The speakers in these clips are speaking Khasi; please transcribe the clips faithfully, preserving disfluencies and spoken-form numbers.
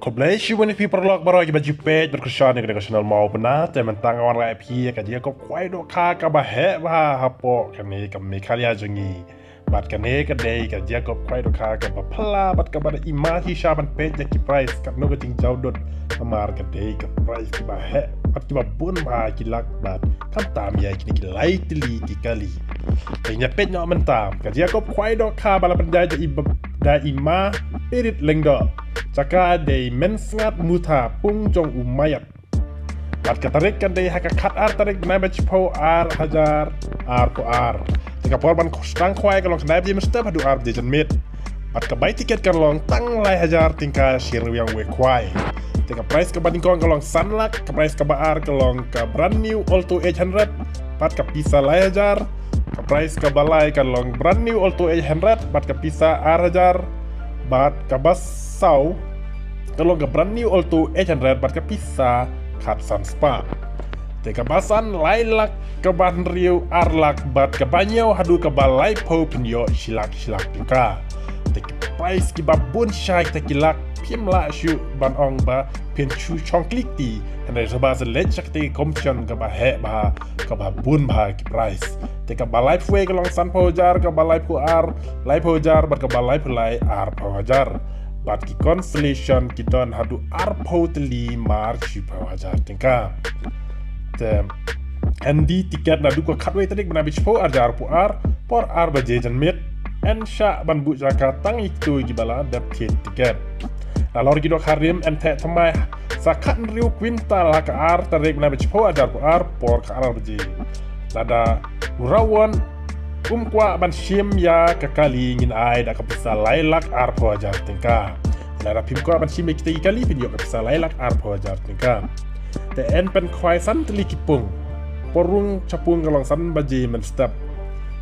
Khublei shibun ïa phi paralok baroh kiba ju peit bad kyrshan ïa kane ka channel Mawbynna. Te mynta nga wanrah ïa phi ïa ka jingïakob khwai dohkha kaba heh bha hapoh kane ka Meghalaya jong ngi. Bad kane ka dei ka jingïakob khwai dohkha kaba phylla bad kaba da i ma shisha ban peit ïa ki prize katno ka jingjaw dud. Namar ka dei ka prize kiba heh bad kiba bun bha ki lak bad khamtam ïa kine ki lai tylli ki kali. Te ngin ïa peit noh mynta ka jingïakob khwai dohkha ba la pynjah da i ba-, da i ma Pirit Lyngdoh. Jaka dei Mynsngat Mutha, pung jong u Maiat. Bad ka tarik kan dei ha ka khatar tarik bnai ba shiphew ar hajar arphew ar. Te ka por ban sdang khwai ka long khyndai baje mynstep haduh ar baje janmiet. Bad ka bai tiket kan long tang lai hajar tyngka shi ryngwiang wei khwai. Te ka prize kaba nyngkong ka long san lak, ka prize kaba ar ka long ka brand new Alto eight hundred, bad ka pisa lai hajar. Ka prize kaba lai ka long brand new Alto eight hundred, bad ka pisa ar hajar. Bad kaba saw ka long ka brand new Alto eight hundred, bad ka pisa khatsan spah. Te kaba san lai lak, kaba hynriew ar lak, bad kaba hynñiew haduh kaba laiphew phin ïoh shi lak shi lak tyngka. Te ki prize kiba bun shisha kita ki lak, phim lah shuh ban ong ba phin shu shong klik ti. Hynrei haba sa leit sha kata ka competition kaba heh bha, kaba bun bha ki prize. Te kaba laiphew wei ka long sanphew hajar, kaba laiphew ar laiphew hajar, bad kaba laiphew lai arphew hajar. Bad ki consolation ki don haduh arphew tylli mar shiphew hajar tyngka. Te, yn die tiket naduh ka khatwei tarik bnai ba shiphew ar hajar arphew ar, por ar baje janmiet. Yn shah ban buh jaka tang ïa kito kiba la dep thied tiket. Nalor ki dohkha rim yn theh thymmai sa khathynriew kwintal ha ka ar tarik bnai ba shiphew ar hajar arphew ar, por ka ar baje. Lada u rawon um kwah ban shim ïa ka kali, ngin ai da ka pisa lai lak arphew hajar tyngka. Lada phim kwah ban shim ïa kita ki kali, phin ïoh ka pisa lai lak arphew hajar tyngka. Te yn pynkhwai san tylli ki pung. Por rung sha pung ka long san baje mynstep.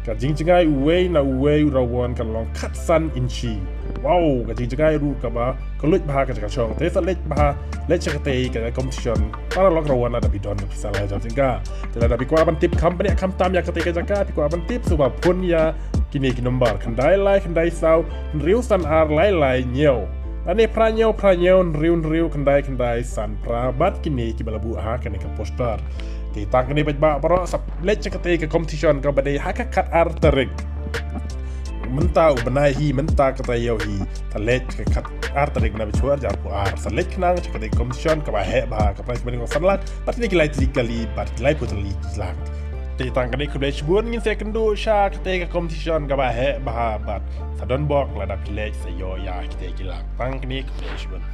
Ka jingjngai uwei na uwei u rawon ka long khatsan inshi. Wow, ka jingjngai ruh kaba kylluid bha ka jaka shong. Te sa leit bha, leit sha katei ka competition. Paralok rawon lada phi don ka pisa lai hajar tyngka. Te lada phi kwah ban tip kham bniah khamtam ïa katei ka jaka, phi kwah ban tip, sngewbha phone ïa kine ki number: khyndai lai khyndai saw hynriew san ar lai lai hynñiew, lane phra hynñiew phra hynñiew hynriew hynriew khyndai khyndai san phra. Bad kine kiba la buh ha kane ka poster. Te tang kane paidbah baroh, sa leit sha katei ka competition kaba dei ha ka khatar tarik. Mynta u bnai hi, mynta kata ïew hi. Sa leit sha ka khatar tarik bnai ba shiphew ar hajar arphew ar. Sa leit khnang sha katei ka competition kaba heh bha, ka prize money ka long san lak, bad kine ki lai tylli ki kali, bad ki laiphew tylli ki lak. Te tang kane, khublei shibun, ngin sa ïakynduh sha katei ka competition kaba heh bha, bad sa don bok lada phi leit sa ïoh ïa kitei ki lak. Tang kane, khublei shibun.